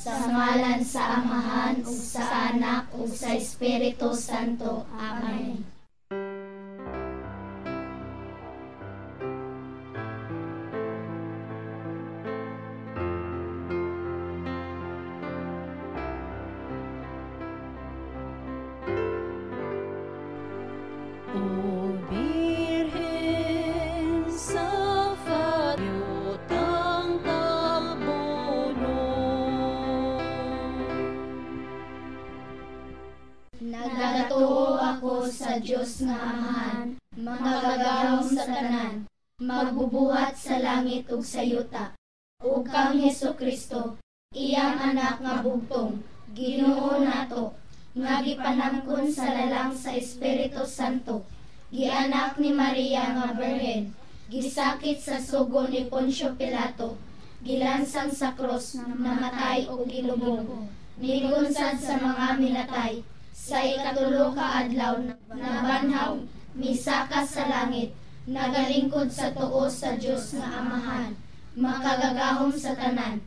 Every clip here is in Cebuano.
Sa ngalan sa Amahan ug sa Anak ug sa Espiritu Santo. Amen. O Birhen sa fayutang tabuno. Nagatuo ako sa Dios nga Amahan, makagagahom sa tanan, magbubuhat sa langit ug sa yuta, ug kang Hesus Kristo, iyang anak nga bugtong, Ginoo nato, nga gipanangkon sa lalang sa Espiritu Santo, gianak ni Maria nga Birhen, gisakit sa sugo ni Poncio Pilato, gilansang sa krus, namatay ug gilubong, nigunsad sa mga minatay, sa ikatulo ka adlaw nabanhaw, misaka sa langit, nagalingkod sa tuo sa Dios nga Amahan, makagagahom sa tanan.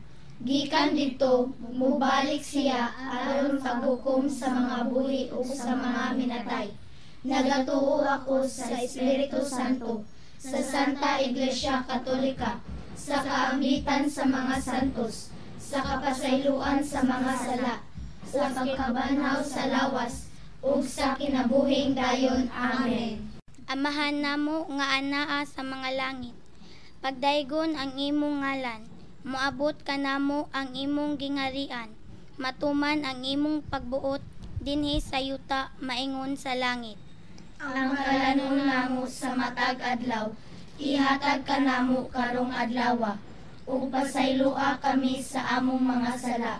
Gikan didto, mubalik siya aron paghukom sa mga buhi ug sa mga minatay. Nagatuo ako sa Espiritu Santo, sa Santa Iglesia Katolika, sa kaambitan sa mga santos, sa kapasayloan sa mga sala, sa pagkabanhaw sa lawas, ug sa kinabuhing dayon. Amen. Amahan namo nga anaa sa mga langit, pagdaygon ang imong ngalan, moabot kanamo ang imong gingarian, matuman ang imong pagbuot dinhi sa yuta maingon sa langit. Ang kalanon namo sa matag adlaw, ihatag kanamo karong adlawa, ug pasayloa kami sa among mga sala,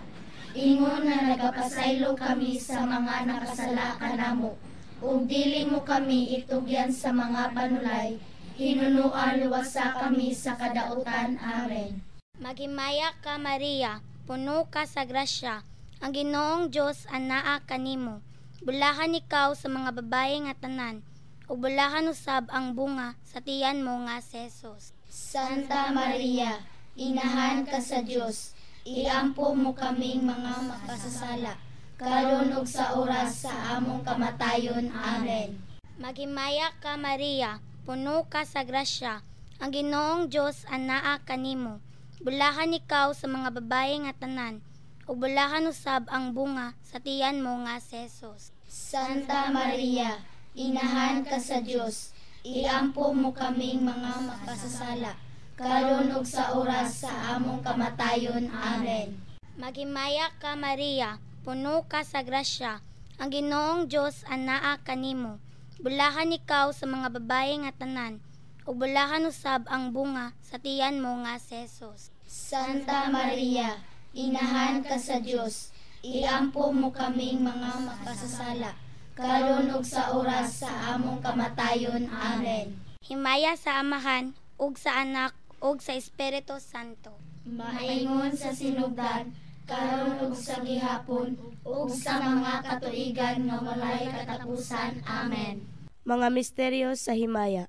ingon nga nagapasaylo kami sa mga nakasala kanamo, ug dili mo kami itugyan sa mga panulay, hinunua luwasa kami sa kadautan. Amen. Maghimaya ka, Maria, puno ka sa grasya, ang Ginoong Dios anaa kanimo. Bulahan ikaw sa mga babae nga tanan, ug bulahan usab ang bunga sa tiyan mo nga si Jesus. Santa Maria, inahan ka sa Dios, iampo mo kaming mga makasasala, karon ug sa oras sa among kamatayon. Amen. Maghimaya ka, Maria, puno ka sa grasya, ang Ginoong Dios anaa kanimo. Bulahan ikaw sa mga babae nga tanan, ug bulahan usab ang bunga sa tiyan mo nga si Jesus. Santa Maria, inahan ka sa Dios, iampo mo kaming mga makasasala, karon ug sa oras sa among kamatayon. Amen. Maghimaya ka, Maria, puno ka sa grasya, ang Ginoong Dios anaa kanimo. Bulahan ikaw sa mga babae nga tanan, ug bulahan usab ang bunga sa tiyan mo nga si Jesus. Santa Maria, inahan ka sa Dios, iampo mo kaming mga makasasala, karon ug sa oras sa among kamatayon. Amen. Himaya sa Amahan, ug sa Anak, ug sa Espiritu Santo. Maingon sa sinugdan, karon ug sa gihapon, ug sa mga katuigan nga walay katapusan. Amen. Mga misteryo sa himaya.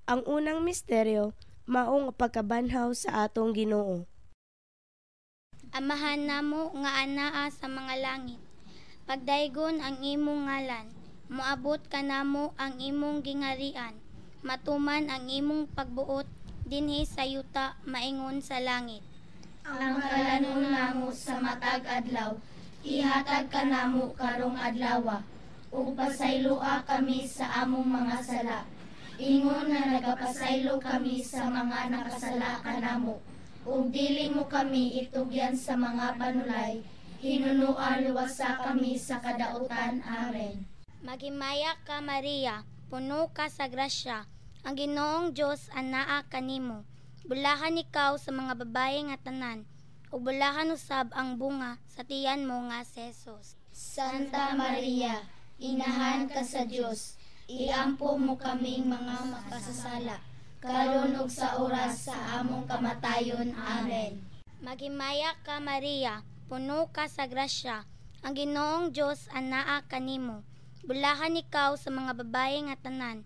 Ang unang misteryo, maong pagkabanhaw sa atong Ginoo. Amahan namo nga anaa sa mga langit, pagdaygon ang imong ngalan, moabot kanamo ang imong gingarian, matuman ang imong pagbuot dinhi sa yuta maingon sa langit. Ang kalanon namo sa matag adlaw, ihatag kanamo karong adlawa, ug pasayloa kami sa among mga sala, ingon nga nagapasaylo kami sa mga nakasala kanamo, ug dili mo kami itugyan sa mga panulay, hinunua luwasa kami sa kadautan. Amen. Maghimaya ka, Maria, puno ka sa grasya, ang Ginoong Dios anaa kanimo. Bulahan ikaw sa mga babae nga tanan, ug bulahan usab ang bunga sa tiyan mo nga si Jesus. Santa Maria, inahan ka sa Dios, iampo mo kaming mga makasasala, karon ug sa oras sa among kamatayon. Amen. Maghimaya ka, Maria, puno ka sa grasya, ang Ginoong Dios anaa kanimo. Bulahan ikaw sa mga babae nga tanan,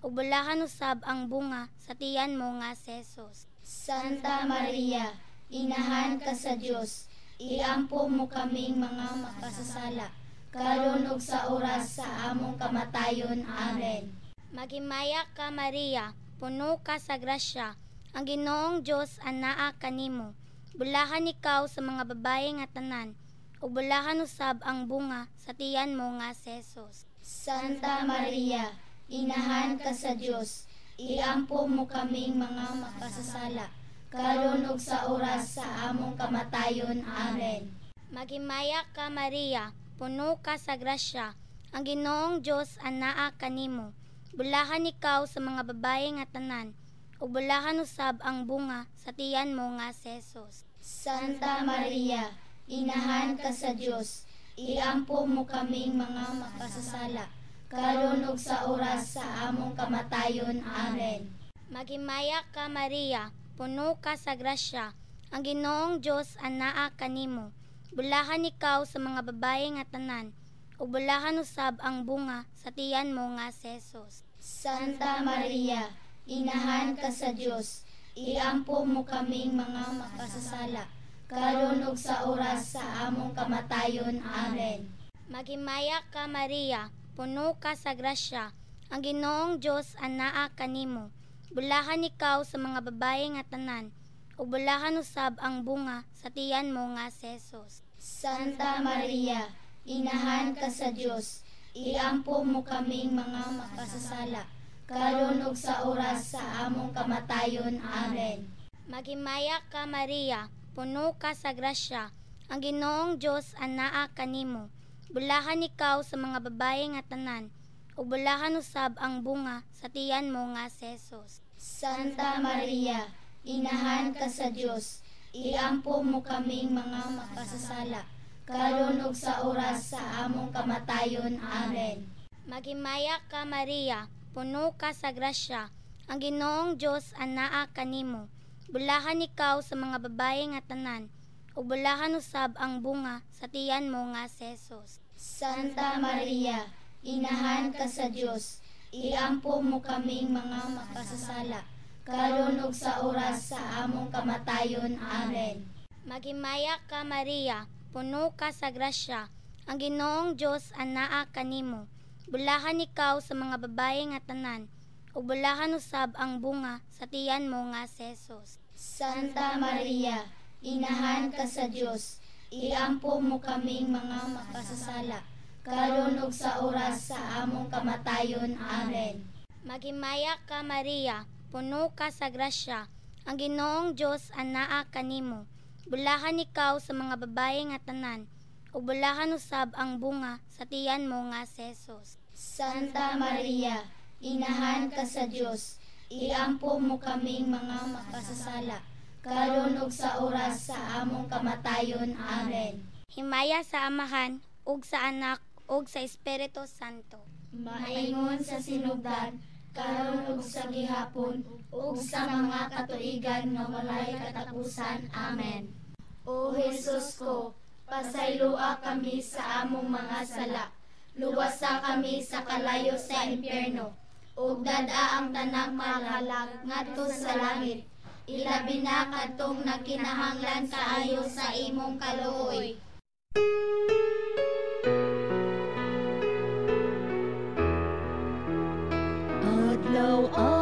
ug bulahan usab ang bunga sa tiyan mo nga si Jesus. Santa Maria, inahan ka sa Dios, iampo mo kaming mga makasasala, karon ug sa oras sa among kamatayon. Amen. Maghimaya ka Maria, puno ka sa grasya, ang Ginoong Dios anaa kanimo. Bulahan ikaw sa mga babae nga tanan, ug bulahan usab ang bunga sa tiyan mo nga si Jesus. Santa Maria, inahan ka sa Dios, iampo mo kaming mga makasasala, karon ug sa oras sa among kamatayon. Amen. Maghimaya ka Maria, puno ka sa grasya, ang Ginoong Dios anaa kanimo. Bulahan ikaw sa mga babae nga tanan, ug bulahan usab ang bunga sa tiyan mo nga si Jesus. Santa Maria, inahan ka sa Dios, iampo mo kaming mga makasasala, karon ug sa oras sa among kamatayon. Amen. Maghimaya ka Maria, puno ka sa grasya, ang Ginoong Dios anaa kanimo. Bulahan ikaw sa mga babae nga tanan, ug bulahan usab ang bunga sa tiyan mo nga si Jesus. Santa Maria, inahan ka sa Dios, iampo mo kaming mga makasasala, karon ug sa oras sa among kamatayon. Amen. Maghimaya ka Maria, puno ka sa grasya, ang Ginoong Dios anaa kanimo. Bulahan ikaw sa mga babae nga tanan, ug bulahan usab ang bunga sa tiyan mo nga si Jesus. Santa Maria, inahan ka sa Dios, iampo mo kaming mga makasasala, karon ug sa oras sa among kamatayon. Amen. Maghimaya ka Maria, puno ka sa grasya, ang Ginoong Dios anaa kanimo. Bulahan ikaw sa mga babae nga tanan, ug bulahan usab ang bunga sa tiyan mo nga si Jesus. Santa Maria, inahan ka sa Dios, iampo mo kaming mga makasasala, karon ug sa oras sa among kamatayon. Amen. Maghimaya ka Maria, puno ka sa grasya, ang Ginoong Dios anaa kanimo. Bulahan ikaw sa mga babae nga tanan, ug bulahan usab ang bunga sa tiyan mo nga si Jesus. Santa Maria, inahan ka sa Dios, iampo mo kaming mga makasasala, karon ug sa oras sa among kamatayon. Amen. Maghimaya ka Maria, puno ka sa grasya, ang Ginoong Dios anaa kanimo. Bulahan ikaw sa mga babae nga tanan, ug bulahan usab ang bunga sa tiyan mo nga si Jesus. Santa Maria, inahan ka sa Dios, iampo mo kaming mga makasasala, karon ug sa oras sa among kamatayon. Amen. Maghimaya ka Maria, puno ka sa grasya, ang Ginoong Dios anaa kanimo. Bulahan ikaw sa mga babae nga tanan, ug bulahan usab ang bunga sa tiyan mo nga si Jesus. Santa Maria, inahan ka sa Dios, iampo mo kaming mga makasasala, karon ug sa oras sa among kamatayon. Amen. Himaya sa Amahan, ug sa Anak, ug sa Espiritu Santo. Maingon sa sinugdan, karon ug sa gihapon, ug sa mga katuigan nga walay katapusan. Amen. O Jesus ko, pasayloa kami sa among mga sala, luwasa kami sa kalayo sa impyerno, ug dad-a ang tanang mahalag ngadto sa langit, ilabi na kadtong nagkinahanglan kaayo sa imong kaluoy.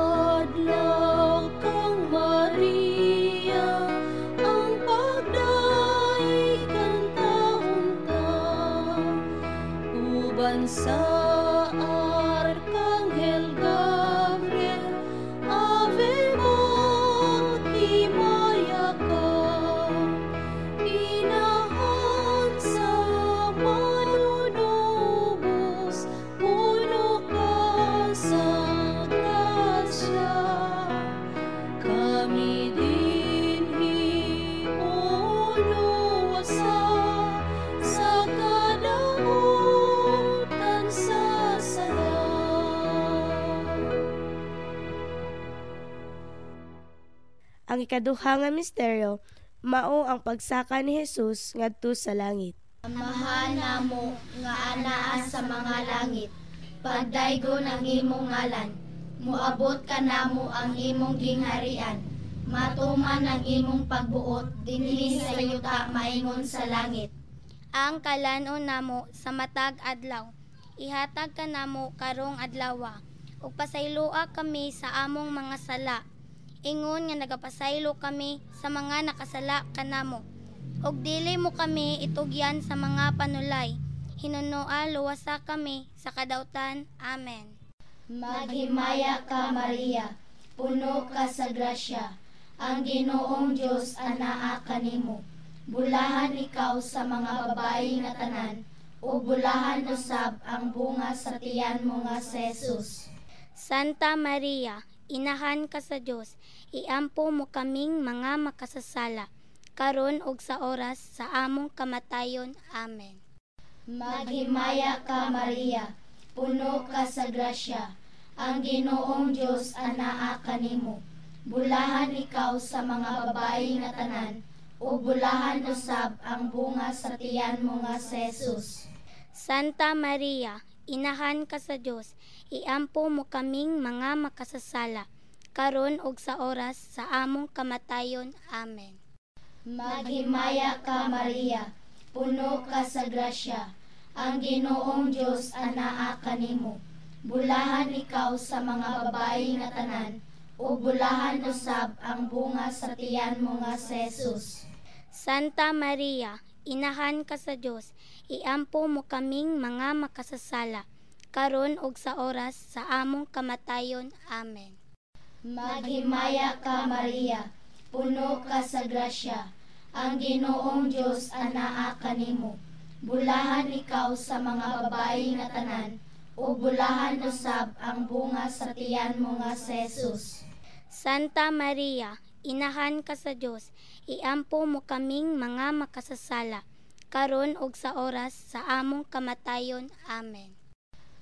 Adlaw-adlaw kang Maria, ang pagdaig kang taon-ta, uban sa Arkanghel Gabriel, Ave mo, himaya ka, inahan sa manunubos, puno ka sa grasya. Kami dinhi uluwasa sa kadautan sa sala. Ang ikaduha nga misteryo mao ang pagsaka ni Jesus ngadto sa langit. Amahan namo nga anaa sa mga langit, pagdaygon ang imong ngalan, moabot kanamo ang imong gingharian, Matuman ang imong pagbuot dinhi sa yuta maingon sa langit. Ang kalan-on namo sa matag adlaw, ihatag kanamo karong adlawa, ug pasayloa kami sa among mga sala, ingon nga nagapasaylo kami sa mga nakasala kanamo. Ug dili mo kami itugyan sa mga panulay, hinunoa luwasa kami sa kadautan. Amen. Maghimaya ka, Maria, puno ka sa grasya, ang Ginoong Dios anaa kanimo. Bulahan ikaw sa mga babae nga tanan, ug bulahan usab ang bunga sa tiyan mo nga si Jesus. Santa Maria, inahan ka sa Dios, iampo mo kaming mga makasasala, karon ug sa oras sa among kamatayon. Amen. Maghimaya ka, Maria, puno ka sa grasya, ang Ginoong Dios anaa kanimo. Bulahan ikaw sa mga babae nga tanan, ug bulahan usab ang bunga sa tiyan mo nga si Jesus. Santa Maria, inahan ka sa Dios, iampo mo kaming mga makasasala, karon ug sa oras sa among kamatayon. Amen. Maghimaya ka, Maria, puno ka sa grasya, ang Ginoong Dios anaa kanimo. Bulahan ikaw sa mga babae nga tanan, ug bulahan usab ang bunga sa tiyan mo nga si Jesus. Santa Maria, inahan ka sa Dios, iampo mo kaming mga makasasala, karon ug sa oras sa among kamatayon. Amen. Maghimaya ka, Maria, puno ka sa grasya, ang Ginoong Dios anaa kanimo. Bulahan ikaw sa mga babae nga tanan, ug bulahan usab ang bunga sa tiyan mo nga si Jesus. Santa Maria, inahan ka sa Dios, iampo mo kaming mga makasasala, karon ug sa oras sa among kamatayon. Amen.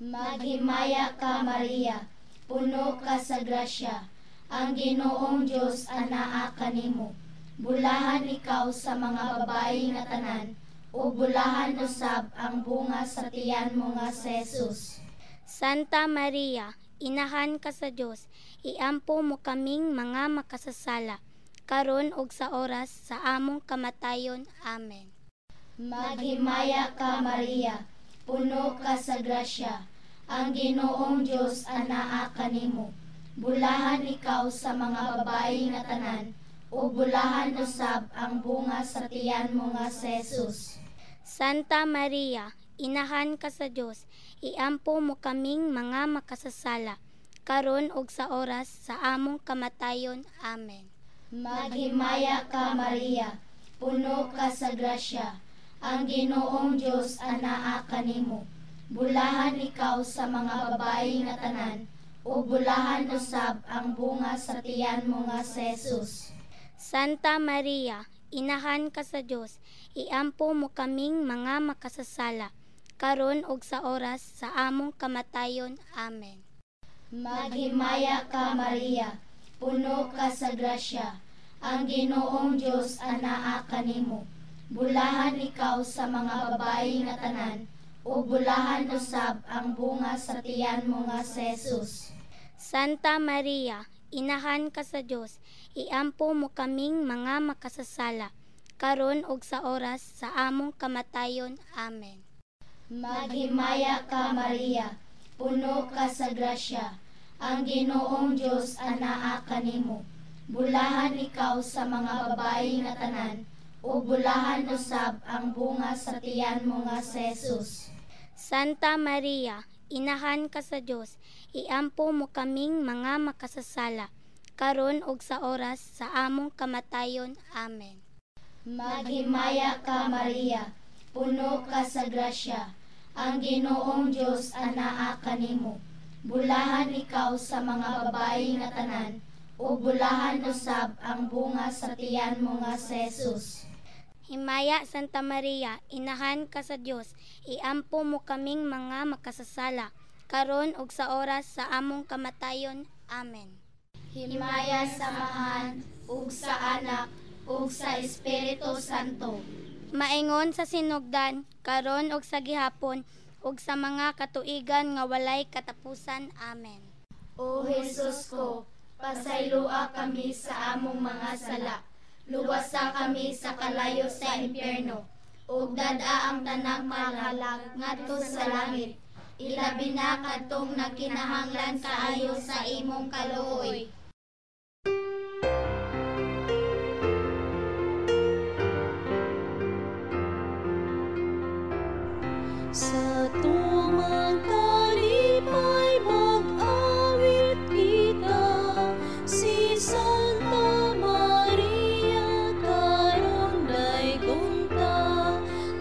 Maghimaya ka, Maria, puno ka sa grasya, ang Ginoong Dios anaa kanimo. Bulahan ikaw sa mga babae nga tanan, ug bulahan usab ang bunga sa tiyan mo nga si Jesus. Santa Maria, inahan ka sa Dios, iampo mo kaming mga makasasala, karon ug sa oras sa among kamatayon. Amen. Maghimaya ka, Maria, puno ka sa grasya, ang Ginoong Dios anaa kanimo. Bulahan ikaw sa mga babae nga tanan, ug bulahan usab ang bunga sa tiyan mo nga si Jesus. Santa Maria, inahan ka sa Dios, iampo mo kaming mga makasasala, karon ug sa oras sa among kamatayon. Amen. Maghimaya ka, Maria, puno ka sa grasya, ang Ginoong Dios anaa kanimo. Bulahan ikaw sa mga babae nga tanan, ug bulahan usab ang bunga sa tiyan mo nga si Jesus. Santa Maria, inahan ka sa Dios, iampo mo kaming mga makasasala, karon ug sa oras sa among kamatayon. Amen. Maghimaya ka, Maria, puno ka sa grasya, ang Ginoong Dios anaa kanimo. Bulahan ikaw sa mga babae nga tanan, ug bulahan usab ang bunga sa tiyan mo nga si Jesus. Santa Maria, inahan ka sa Dios, iampo mo kaming mga makasasala, karon ug sa oras sa among kamatayon. Amen. Maghimaya ka, Maria, puno ka sa grasya, ang Ginoong Dios anaa kanimo. Bulahan ikaw sa mga babae nga tanan, ug bulahan usab ang bunga sa tiyan mo nga si Jesus. Santa Maria, inahan ka sa Dios, iampo mo kaming mga makasasala, karon ug sa oras sa among kamatayon. Amen. Maghimaya ka, Maria, puno ka sa grasya, ang Ginoong Dios anaa kanimo. Bulahan ikaw sa mga babae nga tanan, ug bulahan usab ang bunga sa tiyan mo nga si Jesus. Himaya Santa Maria, inahan ka sa Dios, iampo mo kaming mga makasasala, karon ug sa oras sa among kamatayon. Amen. Himaya sa Amahan, ug sa Anak, ug sa Espiritu Santo. Maingon sa sinugdan, karon ug sa gihapon, ug sa mga katuigan nga walay katapusan. Amen. O Jesus ko, Pasayloa kami sa among mga sala. Luwasa kami sa kalayo sa impyerno. Ug dad-a ang tanang kalag ngadto sa langit. Ilabi na kadtong nagkinahanglan kaayo sa imong kaluoy. Sa tumang kalipay mag-awit kita, si Santa Maria karon daygon ta.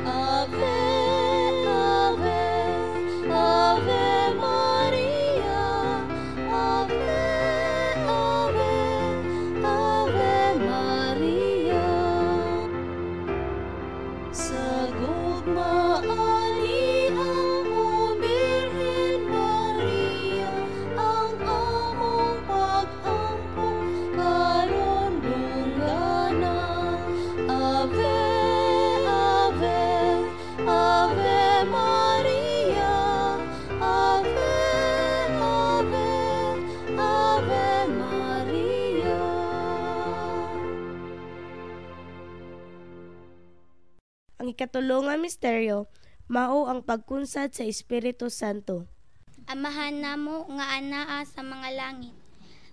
Ave, Ave, Ave Maria, Ave, Ave, Ave Maria. Sa gugma ani amo Birhen Maria, ang among pag-ampo karon dunggana. Ave, Ave, Ave Maria, Ave, Ave, Ave Maria. Ang ikatulo nga misteryo mao ang pagkunsad sa Espiritu Santo. Amahan namo nga anaa sa mga langit.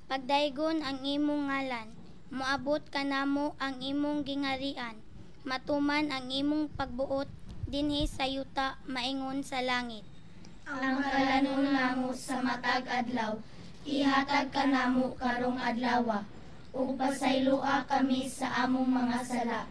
Pagdaygon ang imong ngalan, moabot kanamo ang imong gingarian. Matuman ang imong pagbuot dinhi sa yuta maingon sa langit. Ang kalanon namo sa matag adlaw, ihatag kanamo karong adlawa, ug pasayloa kami sa among mga sala.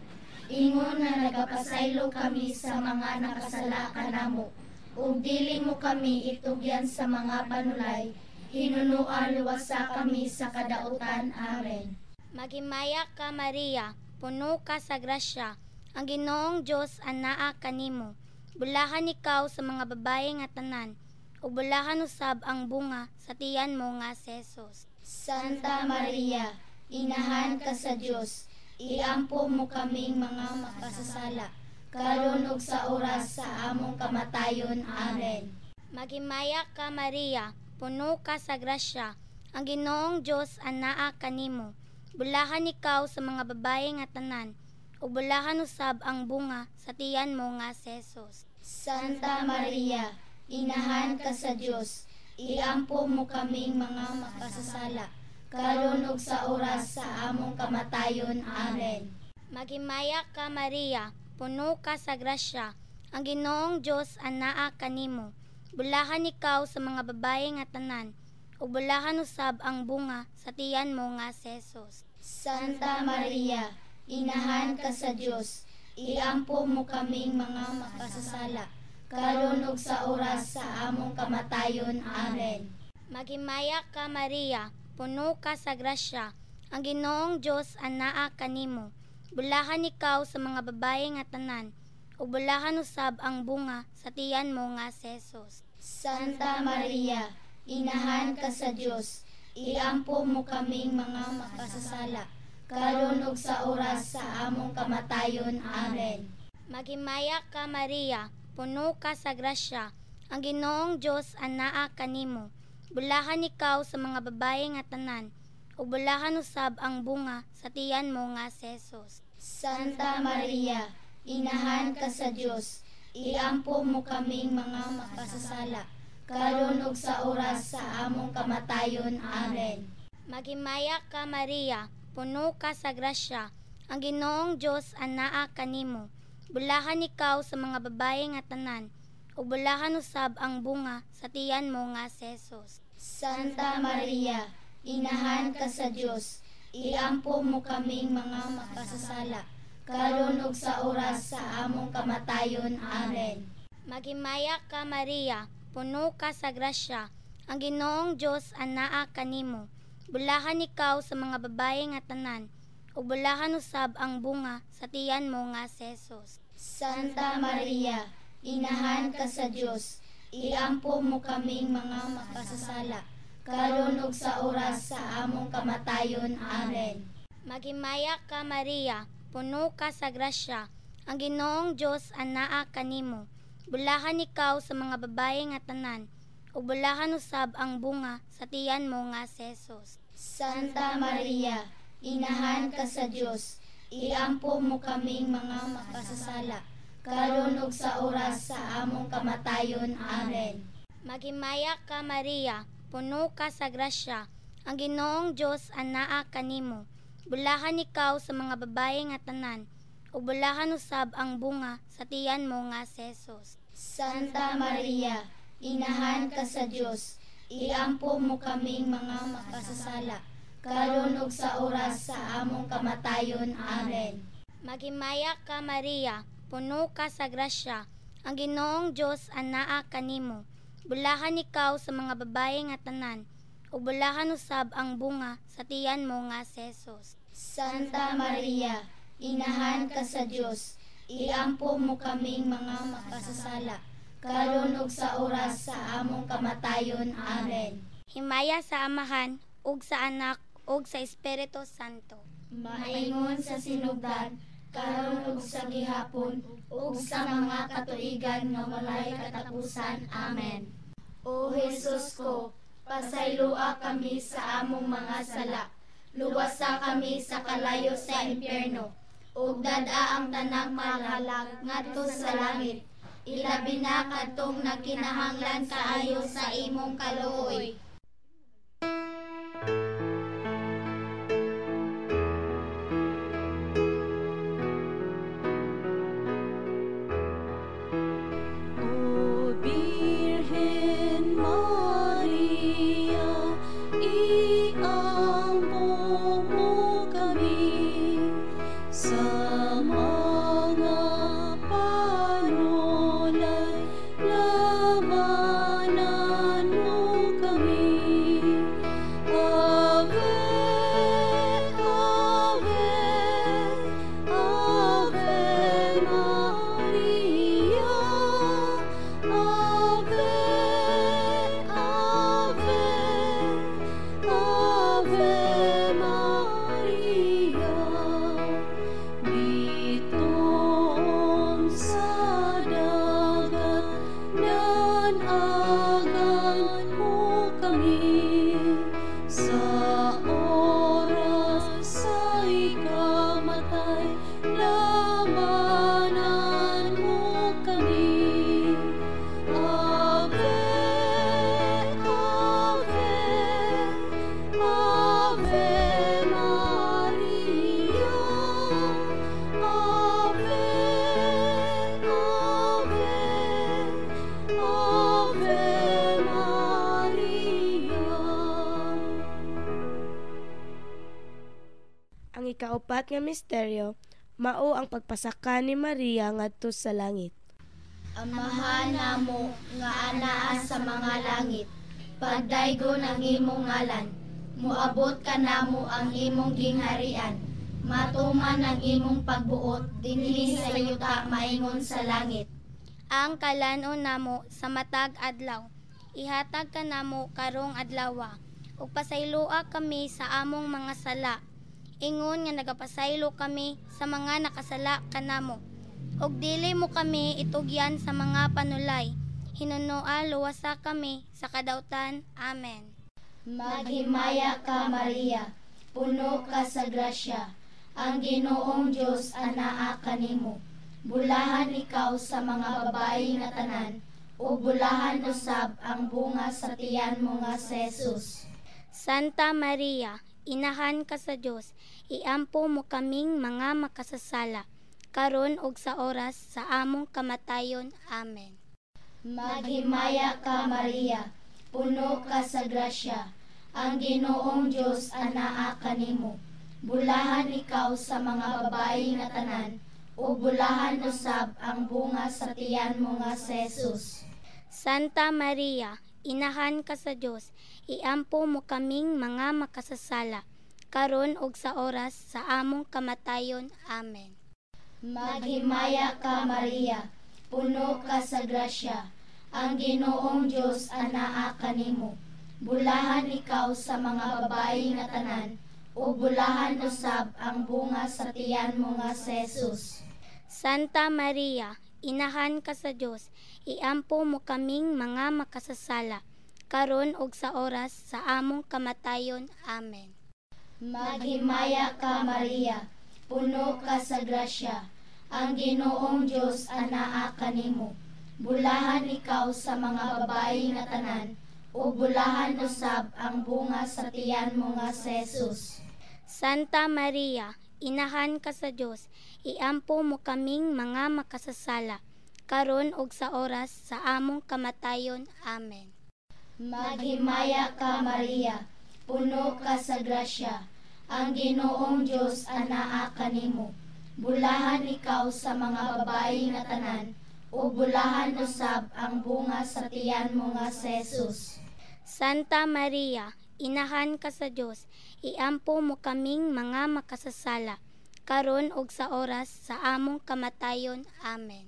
Ingon nga nagapasaylo kami sa mga nakasala kanamo, ug dili mo kami itugyan sa mga panulay, hinunoa luwasa kami sa kadautan. Amen. Maghimaya ka Maria, puno ka sa grasya. Ang Ginoong Dios anaa kanimo. Bulahan ikaw sa mga babae nga tanan, ug bulahan usab ang bunga sa tiyan mo nga si Jesus. Santa Maria, inahan ka sa Dios, iampo mo kaming mga makasasala, karon ug sa oras sa among kamatayon. Amen. Maghimaya ka Maria, puno ka sa grasya. Ang Ginoong Dios anaa kanimo. Bulahan ikaw sa mga babae nga tanan, ug bulahan usab ang bunga sa tiyan mo nga si Jesus. Santa Maria, inahan ka sa Dios, iampo mo kaming mga makasasala, karon ug sa oras sa among kamatayon. Amen. Maghimaya ka Maria, puno ka sa grasya. Ang Ginoong Dios anaa kanimo. Bulahan ikaw sa mga babae nga tanan, ug bulahan usab ang bunga sa tiyan mo nga si Jesus. Santa Maria, inahan ka sa Dios, iampo mo kaming mga makasasala, karon ug sa oras sa among kamatayon. Amen. Maghimaya ka Maria, puno ka sa grasya. Ang Ginoong Dios anaa kanimo. Bulahan ikaw sa mga babae nga tanan, ug bulahan usab ang bunga sa tiyan mo nga si Jesus. Santa Maria, inahan ka sa Dios, iampo mo kaming mga makasasala, karon ug sa oras sa among kamatayon. Amen. Maghimaya ka Maria, puno ka sa grasya. Ang Ginoong Dios anaa kanimo. Bulahan ikaw sa mga babae nga tanan, ug bulahan usab ang bunga sa tiyan mo nga si Jesus. Santa Maria, inahan ka sa Dios, iampo mo kaming mga makasasala, karon ug sa oras sa among kamatayon. Amen. Maghimaya ka Maria, puno ka sa grasya. Ang Ginoong Dios anaa kanimo. Bulahan ikaw sa mga babae nga tanan, ug bulahan usab ang bunga sa tiyan mo nga si Jesus. Santa Maria, inahan ka sa Dios, iampo mo kaming mga makasasala, karon ug sa oras sa among kamatayon. Amen. Maghimaya ka Maria, puno ka sa grasya. Ang Ginoong Dios anaa kanimo. Bulahan ikaw sa mga babae nga tanan, ug bulahan usab ang bunga sa tiyan mo nga si Jesus. Santa Maria, inahan ka sa Dios, iampo mo kaming mga makasasala, karon ug sa oras sa among kamatayon. Amen. Maghimaya ka Maria, puno ka sa grasya. Ang Ginoong Dios anaa kanimo. Bulahan ikaw sa mga babae nga tanan, ug bulahan usab ang bunga sa tiyan mo nga si Jesus. Santa Maria, inahan ka sa Dios, iampo mo kaming mga makasasala, karon ug sa oras sa among kamatayon. Amen. Maghimaya ka Maria, puno ka sa grasya, ang Ginoong Dios anaa kanimo. Bulahan ikaw sa mga babae nga tanan, ug bulahan usab ang bunga sa tiyan mo nga si Jesus. Santa Maria, inahan ka sa Dios, iampo mo kaming mga makasasala, karon ug sa oras sa among kamatayon. Amen. Maghimaya ka Maria, puno ka sa grasya, ang Ginoong Dios anaa kanimo. Bulahan ikaw sa mga babae nga tanan, ug bulahan usab ang bunga sa tiyan mo nga si Jesus. Santa Maria, inahan ka sa Dios, iampo mo kaming mga makasasala, karon ug sa oras sa among kamatayon. Amen. Himaya sa Amahan, ug sa Anak, ug sa Espiritu Santo. Maingon sa sinugdan, karon ug sa gihapon, ug sa mga katuigan nga walay katapusan. Amen. O Jesus ko, pasayloa kami sa among mga sala, luwasa kami sa kalayo sa impyerno, ug dad-a ang tanang malalag ngadto sa langit, ilabi na kadtong nagkinahanglan kaayo sa imong kaluoy. O Birhen Maria, iampo mo kami sa mga panulay, labanan mo kami. Ave, Ave, Ave Maria, Ave, Ave, Ave Maria. Bituon sa dagat, nanagan mo kami sa oras sa ikamatay, labanan mo kami. Ave, Ave, Ave Maria, Ave, Ave, Ave Maria. Ang ikaupat nga misteryo, mao ang pagpasaka ni Maria ngadto sa langit. Amahan namo nga anaa sa mga langit, pagdaygon ang imong ngalan, moabot kanamo ang imong gingharian, matuman ang imong pagbuot dinhi sa yuta maingon sa langit. Ang kalan-on namo sa matag adlaw, ihatag kanamo karong adlawa, ug pasayloa kami sa among mga sala, ingon nga nagapasaylo kami sa mga nakasala kanamo. Ug dili mo kami itugyan sa mga panulay, hinunoa luwasa kami sa kadautan. Amen. Maghimaya ka Maria, puno ka sa grasya, ang Ginoong Dios anaa kanimo. Bulahan ikaw sa mga babae nga tanan, ug bulahan usab ang bunga sa tiyan mo nga si Jesus. Santa Maria, inahan ka sa Dios, iampo mo kaming mga makasasala, karon ug sa oras sa among kamatayon. Amen. Maghimaya ka Maria, puno ka sa grasya, ang Ginoong Dios anaa kanimo. Bulahan ikaw sa mga babae nga tanan, ug bulahan usab ang bunga sa tiyan mo nga si Jesus. Santa Maria, inahan ka sa Dios, iampo mo kaming mga makasasala, karon ug sa oras sa among kamatayon. Amen. Maghimaya ka Maria, puno ka sa grasya, ang Ginoong Dios anaa kanimo. Bulahan ikaw sa mga babae nga tanan, ug bulahan usab ang bunga sa tiyan mo nga si Jesus. Santa Maria, inahan ka sa Dios, iampo mo kaming mga makasasala, karon ug sa oras sa among kamatayon. Amen. Maghimaya ka Maria, puno ka sa grasya, ang Ginoong Dios anaa kanimo. Bulahan ikaw sa mga babae nga tanan, ug bulahan usab ang bunga sa tiyan mo nga si Jesus. Santa Maria, inahan ka sa Dios, iampo mo kaming mga makasasala, karon ug sa oras sa among kamatayon. Amen. Maghimaya ka Maria, puno ka sa grasya, ang Ginoong Dios anaa kanimo. Bulahan ikaw sa mga babae nga tanan, ug bulahan usab ang bunga sa tiyan mo nga si Jesus. Santa Maria, inahan ka sa Dios, iampo mo kaming mga makasasala, karon ug sa oras sa among kamatayon. Amen.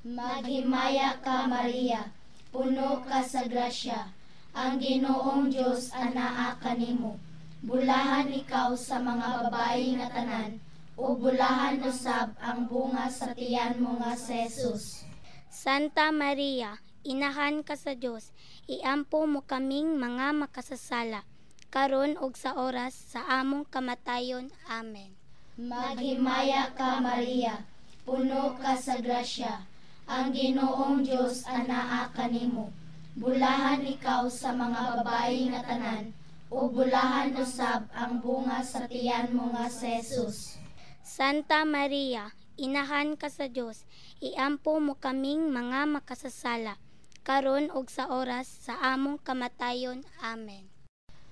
Maghimaya ka Maria, puno ka sa grasya, ang Ginoong Dios anaa kanimo. Bulahan ikaw sa mga babae nga tanan, ug bulahan usab ang bunga sa tiyan mo nga si Jesus. Santa Maria, inahan ka sa Dios, iampo mo kaming mga makasasala, karon ug sa oras sa among kamatayon. Amen. Maghimaya ka Maria, puno ka sa grasya, ang Ginoong Dios anaa kanimo. Bulahan ikaw sa mga babae nga tanan, ug bulahan usab ang bunga sa tiyan mo nga si Jesus. Santa Maria, inahan ka sa Dios, iampo mo kaming mga makasasala, karon ug sa oras sa among kamatayon. Amen.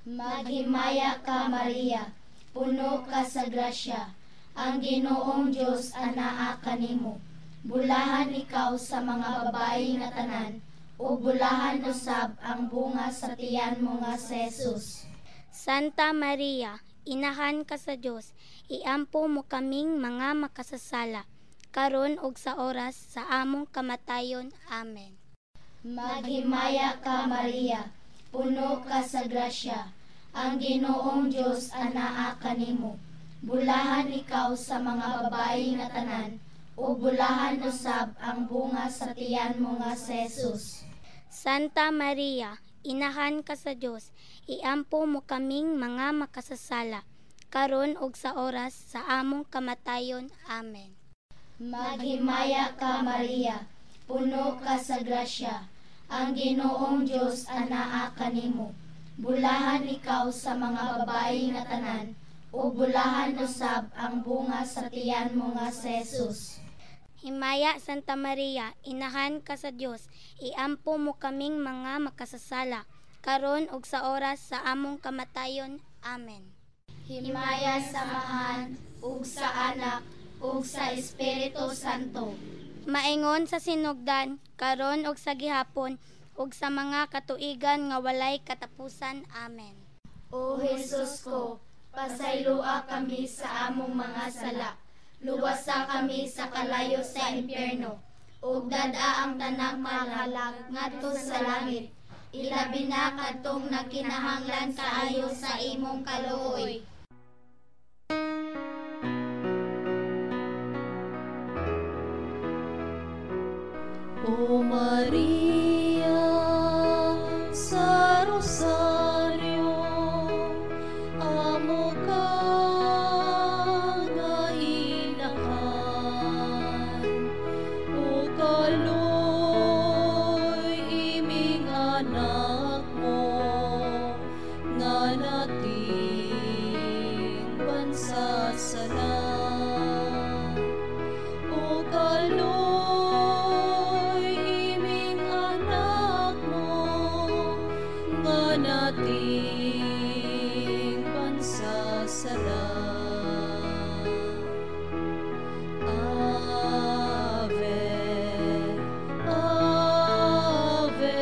Maghimaya ka Maria, puno ka sa grasya, ang Ginoong Dios anaa kanimo. Bulahan ikaw sa mga babae nga tanan, ug bulahan usab ang bunga sa tiyan mo nga si Jesus. Santa Maria, inahan ka sa Dios, iampo mo kaming mga makasasala, karon ug sa oras sa among kamatayon. Amen. Maghimaya ka Maria, puno ka sa grasya, ang Ginoong Dios anaa kanimo. Bulahan ikaw sa mga babae nga tanan, ug bulahan usab ang bunga sa tiyan mo nga si Jesus. Santa Maria, inahan ka sa Dios, iampo mo kaming mga makasasala, karon ug sa oras sa among kamatayon. Amen. Maghimaya ka Maria, puno ka sa grasya, ang Ginoong Dios anaa kanimo. Bulahan ikaw sa mga babae nga tanan, ug bulahan usab ang bunga sa tiyan mo nga si Jesus. Himaya Santa Maria, inahan ka sa Dios, iampo mo kaming mga makasasala, karon ug sa oras sa among kamatayon. Amen. Himaya sa Amahan ug sa Anak ug sa Espiritu Santo. Maingon sa sinugdan, karon ug sa gihapon, ug sa mga katuigan nga walay katapusan. Amen. O Jesus ko, pasayloa kami sa among mga sala. Luwasa kami sa kalayo sa impyerno, ug dad-a ang tanang malag ngadto sa langit. Ilabi na kadtong nagkinahanglan kaayo sa imong kaluoy. O Maria sa Rosario, amo ka nga inahan, o kaloy iming anak mo nga nating pansasala. O kaloy iming anak mo nga nating pansasala. Ave, Ave,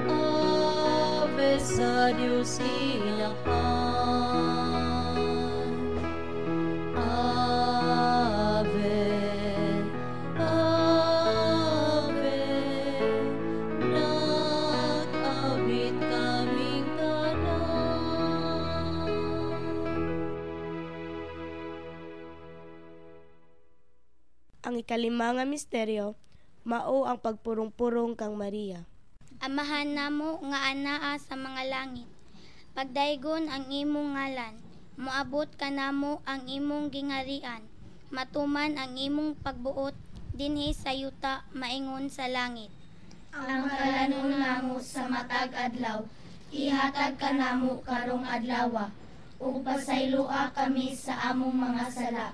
Ave sa Dios Inahan. Ave, Ave, nag-awit kaming tanan. Ang ikalima nga misteryo, mao ang pagpurong-purong kang Maria. Amahan namo nga anaa sa mga langit, Pagdaygon ang imong ngalan, moabot kanamo ang imong gingarian, matuman ang imong pagbuot dinhi sa yuta maingon sa langit. Ang kalanon namo sa matag adlaw, ihatag kanamo karong adlawa, ug pasayloa kami sa among mga sala,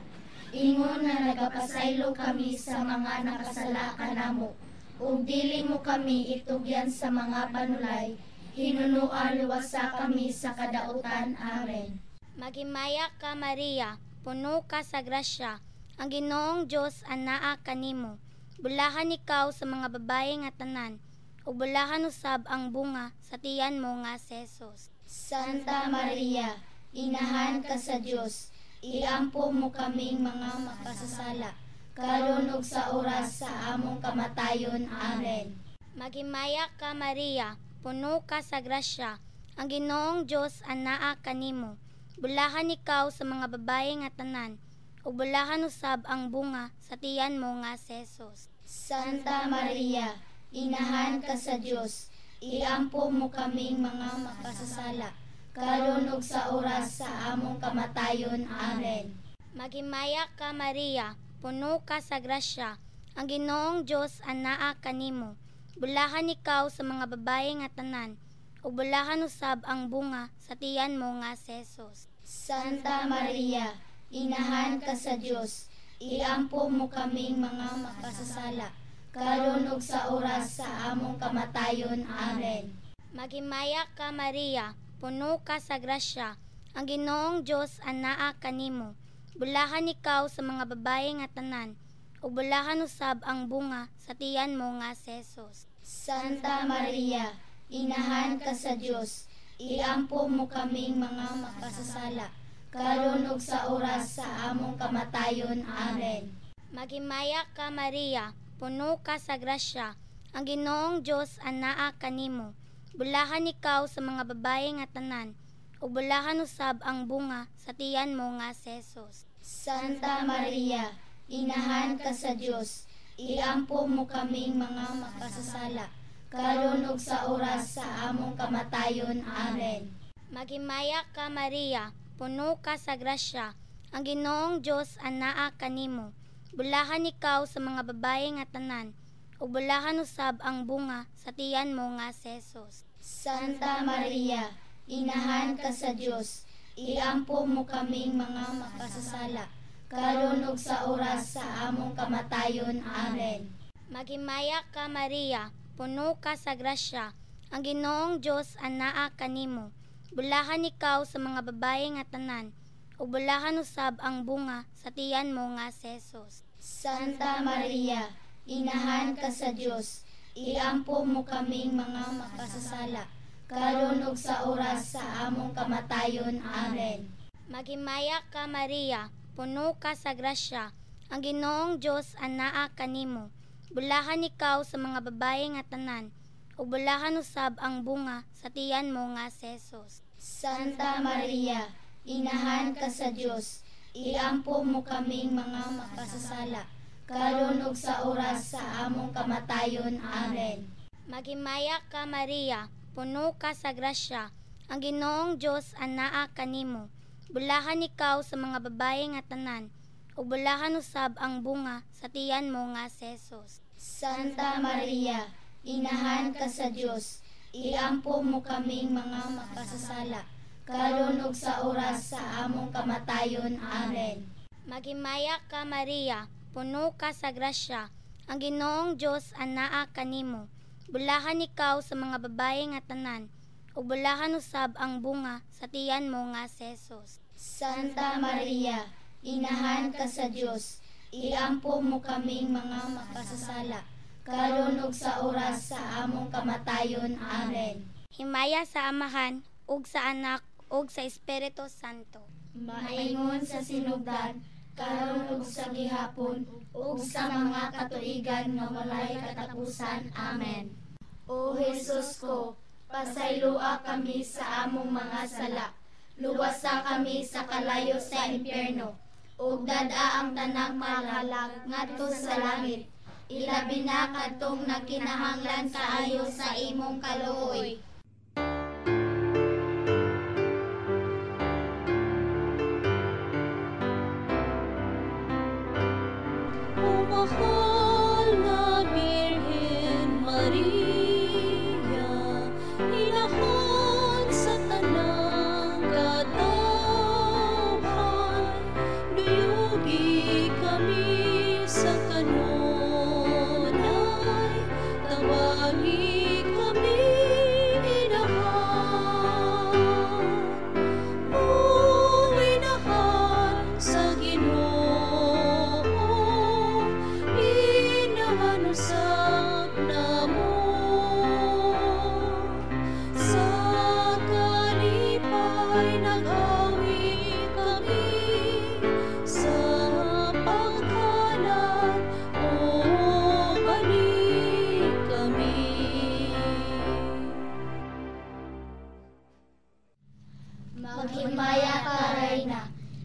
ingon nga nagapasaylo kami sa mga nakasala kanamo, ug dili mo kami itugyan sa mga panulay, hinunoa luwasa kami sa kadautan. Amen. Maghimaya ka Maria, puno ka sa grasya, ang Ginoong Dios anaa kanimo. Bulahan ikaw sa mga babae nga tanan, ug bulahan usab ang bunga sa tiyan mo nga si Jesus. Santa Maria, inahan ka sa Dios, iampo mo kaming mga makasasala, karon ug sa oras sa among kamatayon. Amen. Maghimaya ka Maria, puno ka sa grasya, ang Ginoong Dios anaa kanimo. Bulahan ikaw sa mga babae nga tanan, ug bulahan usab ang bunga sa tiyan mo nga si Jesus. Santa Maria, inahan ka sa Dios, iampo mo kaming mga makasasala, karon ug sa oras sa among kamatayon. Amen. Maghimaya ka Maria, puno ka sa grasya, ang Ginoong Dios anaa kanimo. Bulahan ikaw sa mga babae nga tanan, ug bulahan usab ang bunga sa tiyan mo nga si Jesus. Santa Maria, inahan ka sa Dios, iampo mo kaming mga makasasala, karon ug sa oras sa among kamatayon. Amen. Maghimaya ka Maria, puno ka sa grasya, ang Ginoong Dios anaa kanimo. Bulahan ikaw sa mga babae nga tanan, ug bulahan usab ang bunga sa tiyan mo nga si Jesus. Santa Maria, inahan ka sa Dios, iampo mo kaming mga makasasala, karon ug sa oras sa among kamatayon. Amen. Maghimaya ka Maria, puno ka sa grasya, ang Ginoong Dios anaa kanimo. Bulahan ikaw sa mga babae nga tanan, ug bulahan usab ang bunga sa tiyan mo nga si Jesus. Santa Maria, inahan ka sa Dios, iampo mo kaming mga makasasala, karon ug sa oras sa among kamatayon. Amen. Maghimaya ka Maria, puno ka sa grasya, ang Ginoong Dios anaa kanimo. Bulahan ikaw sa mga babae nga tanan, ug bulahan usab ang bunga sa tiyan mo nga si Jesus. Santa Maria, inahan ka sa Dios, iampo mo kaming mga makasasala, karon ug sa oras sa among kamatayon. Amen. Maghimaya ka Maria, puno ka sa grasya, ang Ginoong Dios anaa kanimo. Bulahan ikaw sa mga babae nga tanan, ug bulahan usab ang bunga sa tiyan mo nga si Jesus. Santa Maria, inahan ka sa Dios, iampo mo kaming mga makasasala, karon ug sa oras sa among kamatayon. Amen. Maghimaya ka Maria, puno ka sa grasya, ang Ginoong Dios anaa kanimo. Bulahan ikaw sa mga babae nga tanan, ug bulahan usab ang bunga sa tiyan mo nga si Jesus. Santa Maria, inahan ka sa Dios, iampo mo kaming mga makasasala, karon ug sa oras sa among kamatayon. Amen. Maghimaya ka Maria, puno ka sa grasya, ang Ginoong Dios anaa kanimo. Bulahan ikaw sa mga babae nga tanan, ug bulahan usab ang bunga sa tiyan mo nga si Jesus. Santa Maria, inahan ka sa Dios, iampo mo kaming mga makasasala, karon ug sa oras sa among kamatayon. Amen. Maghimaya ka Maria, puno ka sa grasya, ang Ginoong Dios anaa kanimo. Bulahan ikaw sa mga babae nga tanan, ug bulahan usab ang bunga sa tiyan mo nga si Jesus. Santa Maria, inahan ka sa Dios, iampo mo kaming mga makasasala, karon ug sa oras sa among kamatayon. Amen. Himaya sa Amahan, ug sa Anak, ug sa Espiritu Santo. Maingon sa sinugdan, karon ug sa gihapon, ug sa mga katuigan nga walay katapusan. Amen. O Jesus ko, pasayloa kami sa among mga sala, luwasa kami sa kalayo sa impyerno, ug dad-a ang tanang kalag ngadto sa langit. Ilabi na kadtong nagkinahanglan kaayo sa imong kaluoy. Mahal nga Birhen Maria, inahan sa tanang katawhan, duyugi kami sa kanunay, tabangi kami inahan. O inahan sa Ginoo, inahan usab namo. Sa kalipay nag-awit kami, sa paghalad o balik kami. Maghimaya ka, Rayna,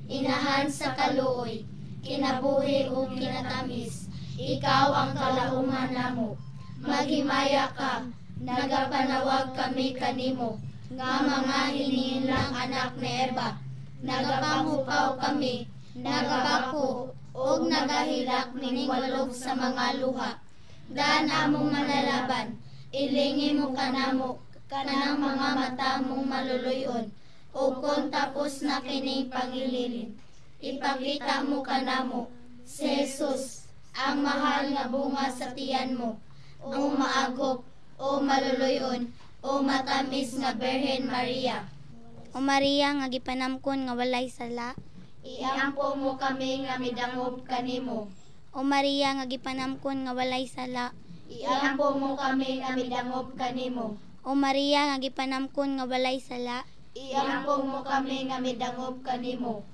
inahan sa kaluoy, kinabuhi ug kinatamis, ikaw ang kalauman namo. Maghimaya ka, nagapanawag kami kanimo, nga mga hinihinlang anak ni Eva. Nagapanghupaw kami, nagapako, ug nagahilak nining walog sa mga luha. Daan among manalaban, ilingi mo kanamo, kanang mga mata mong maluluyon, ug kon tapos na kining pangililin, ipakita mo kanamo, si Jesus, ang mahal nga bunga sa tiyan mo, o maagop, o maluluyon, o matamis nga Birhen Maria. O Maria nga gipanamkon nga walay sala, Iampo mo kami nga midangop kanimo. O Maria nga gipanamkon nga walay sala, Iampo mo kami nga midangop kanimo. O Maria nga gipanamkon nga walay sala, Iampo mo kami nga midangop kanimo.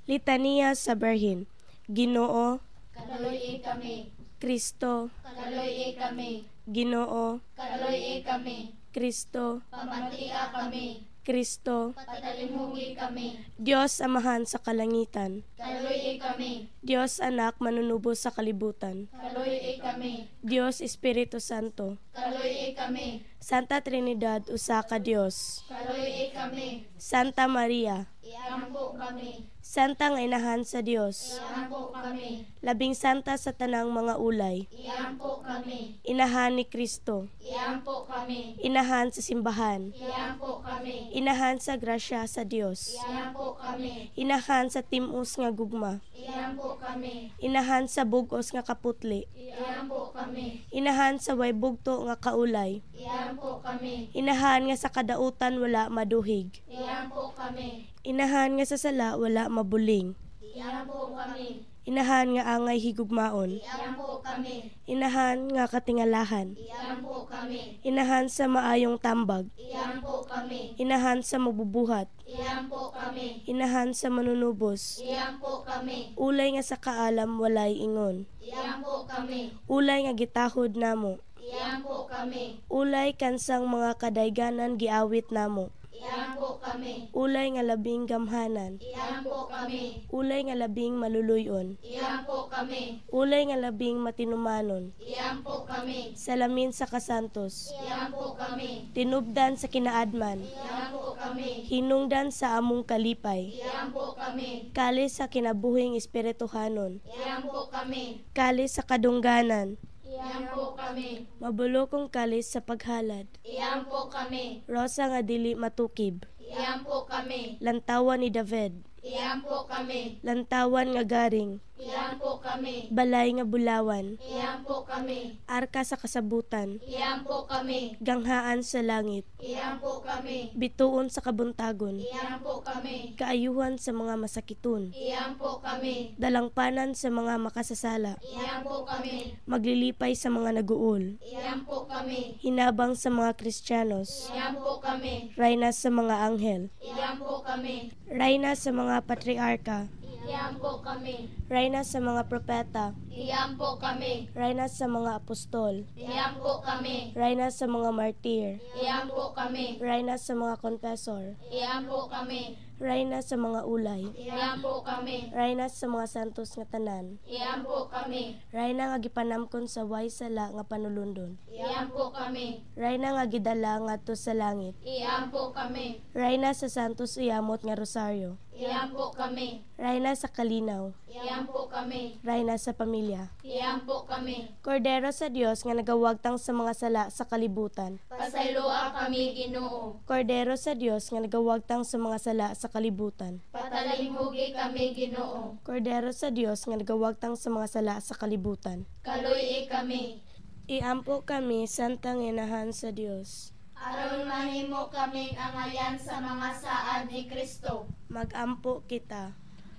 Litaniya sa Birhen. Ginoo, Kaluoy kami. Kristo, Kaluoy kami. Ginoo, Kaluoy kami. Kristo, Pamatia kami. Kristo, Patalimugi kami. Dios Amahan sa kalangitan, Kaluoy kami. Dios Anak manunubos sa kalibutan, Kaluoy kami. Dios Espiritu Santo, Kaluoy kami. Santa Trinidad usa ka Dios, Kaluoy kami. Santa Maria, Iampo kami. Santa nga inahan sa Dios, Iampo kami. Labing santa sa tanang mga ulay, Iampo kami. Inahan ni Kristo, Iampo kami. Inahan sa simbahan, Iampo kami. Inahan sa grasya sa Dios, Iampo kami. Inahan sa timos nga gugma, Iampo kami. Inahan sa bugos nga kaputli, Iampo kami. Inahan sa way bugto nga kaulay, Iampo kami. Inahan nga sa kadautan wala maduhig, Iampo kami. Inahan nga sa sala wala mabuling, Iampo kami. Inahan nga angay higugmaon, Iampo kami. Inahan nga katingalahan, Iampo kami. Inahan sa maayong tambag, Iampo kami. Inahan sa mabubuhat, Iampo kami. Inahan sa manunubos, Iampo kami. Ulay nga sa kaalam walay ingon, Iampo kami. Ulay nga gitahod namo, Iampo kami. Ulay kansang mga kadayganan giawit namo, Iampo kami. Ulay nga labing gamhanan, Iampo kami. Ulay nga labing maluluyon, Iampo kami. Ulay nga labing matinumanon, Iampo kami. Salamin sa kasantos, Iampo kami. Tinubdan sa kinaadman, Iampo kami. Hinungdan sa among kalipay, Iampo kami. Kalis sa kinabuhing espirituhanon, Iampo kami. Kalis sa kadungganan, Iampo kami. Mabulokong kalis sa paghalad, Iampo kami. Rosa nga dili matukib, Iampo kami. Lantawan ni David, Iampo kami. Lantawan nga garing, Iampo kami. Balay nga bulawan, Iampo kami. Arka sa kasabutan, Iampo kami. Ganghaan sa langit, Iampo kami. Bituon sa kabuntagon, Iampo kami. Kaayuhan sa mga masakiton, Iampo kami. Dalangpanan sa mga makasasala, Iampo kami. Maglilipay sa mga naguol, Iampo kami. Hinabang sa mga Kristiyanos, Iampo kami. Rayna sa mga anghel, Iampo kami. Rayna sa mga patriarka, Iampo kami. Rayna sa mga propeta, Iampo kami. Rayna sa mga apostol, Iampo kami. Rayna sa mga martir, Iampo kami. Rayna sa mga confessor, Iampo kami. Rayna sa mga ulay, Iampo kami. Rayna sa mga santos nga tanan, Iampo kami. Rayna nga gipanamkon sa way sala nga panulundon, Iampo kami. Rayna nga gidala ngadto sa langit, Iampo kami. Rayna sa santos uyamot nga rosaryo, Iampo kami. Rayna sa kalinaw. Iampo kami. Rayna sa pamilya. Iampo kami. Kordero sa Dios nga nagawagtang sa mga sala sa kalibutan. Pasayloa kami, Ginoo. Kordero sa Dios nga nagawagtang sa mga sala sa kalibutan. Patalimhugi kami, Ginoo. Kordero sa Dios nga nagawagtang sa mga sala sa kalibutan. Kaluy-i kami. Iampo kami, Santang Inahan sa Dios. Aron mahimo kaming angayan sa mga saad ni Kristo. Magampo kita.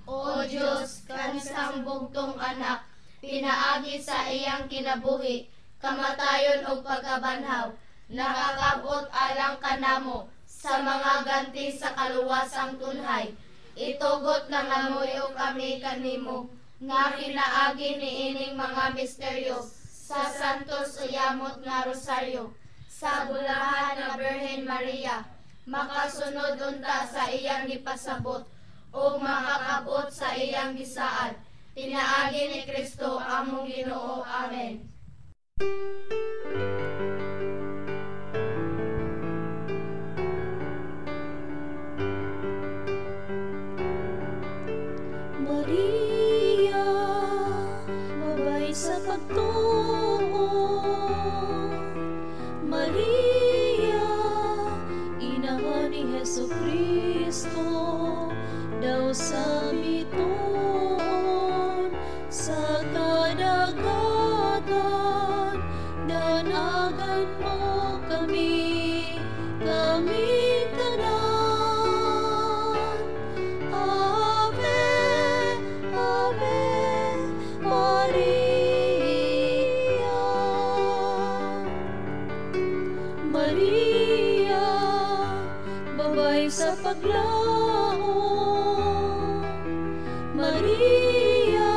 O Dios, kansang bugtong anak, pinaagi sa iyang kinabuhi, kamatayon ug pagkabanhaw, nakakabot alang kanamo sa mga ganti sa kaluwasang tunhay. Itugot na ngamuyo kami kanimo, nga pinaagi niining mga misteryo sa Santos Uyamot nga Rosaryo, sa bulahan na Birhen Maria, makasunod unta sa iyang gipasabot o makakabot sa iyang gisaad. Pinaagi ni Kristo among Ginoo. Amen. Maria, babay sa pagtuo. Maria, inahan ni Hesus Kristo, daw sa bituon, sa kadagatan, danagan mo kami, kami tanan. Ave, Ave Maria. Maria, babay sa paglaom. Maria,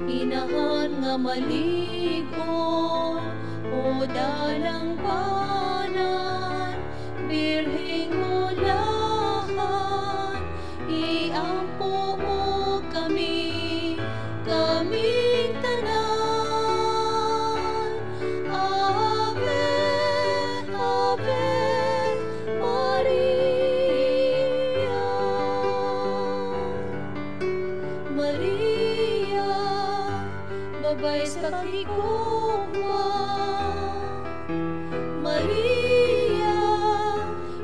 inahan nga malig-on, o dalang panan, birheng mulahan, iampo mo kami, kaming tanan. Ave, Ave Maria. Maria, babay sa paghigugma. Maria,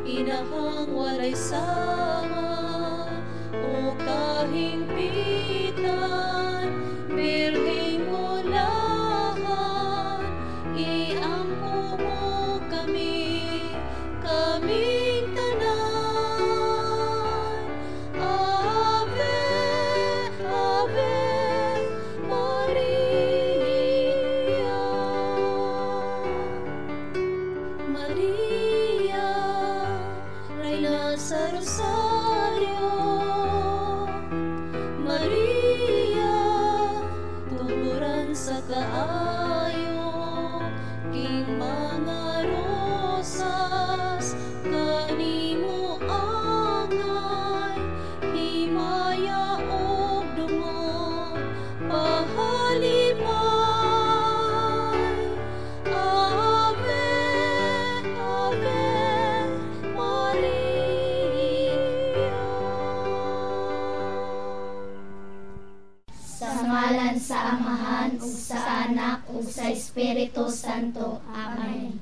inahang walay sama, o kahingpitan, birheng mulahan, iampo mo kami, kaming tanan. Ave, Ave Maria. Maria, Reyna sa Rosario. Maria, tuluran sa kaayo, king mga rosas, kanimo angay, himaya og dungog, pahalipay. Ave, Ave Maria. Sa ngalan sa Amahan ug sa Anak ug sa Espiritu Santo. Amen.